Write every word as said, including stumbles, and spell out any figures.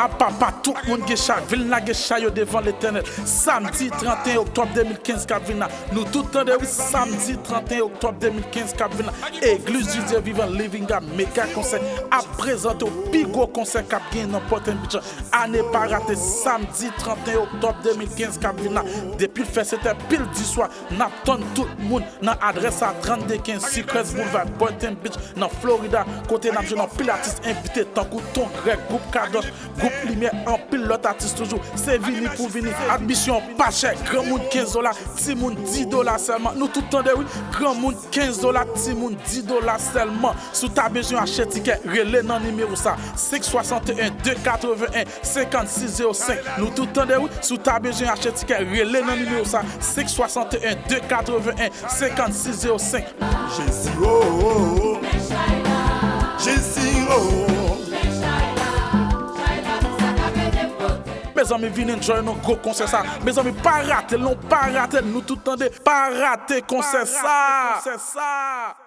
Papa, tout moun gen chay, vin lage chay yo devan Letènèl. Samdi trannteyen oktòb de mil kenz k ap vin la. Nou tout tande wi, samdi trannteyen oktòb de mil kenz k ap vin la. Egliz di Dye Vivan Living God Mega Konsè ap prezante w pi gwo konsè k ap gen nan Pòtoprens. A ne pa rate, samdi trannteyen oktòb de mil kenz k ap vin la. Depi l fè sèt è pil diswa, n ap tann tout moun nan adrès sa, trannde kenz Seacrest Boulevard, Boynton Beach, nan Florida, kote n ap jwenn anpil atis envite tankou Ton Greg, gwoup Kadosh, gwoup Limyè, anpil lòt atis toujou. Se vini pou vini. Admisyon pa chè, granmoun kenz dola, timoun dis dola sèlman. Nou tout tande wi, granmoun kenz dola, timoun dis dola sèlman. Si w ta bezwen achte tikè, rele nan nimewo sa, senk swasanteyen de katreven en senkannsis zewo senk. Nou tout tande wi, si w ta bezwen achte tikè, rele nan nimewo sa, senk swasanteyen de katreven en senkannsis zewo senk. Jezi, oh, oh, oh. Jezi, oh, oh. Mezanmi, vin enjoy nan gwo konsè sa. Mezanmi, pa rate l non, pa rate l. Nou tout tande, pa rate konsè sa.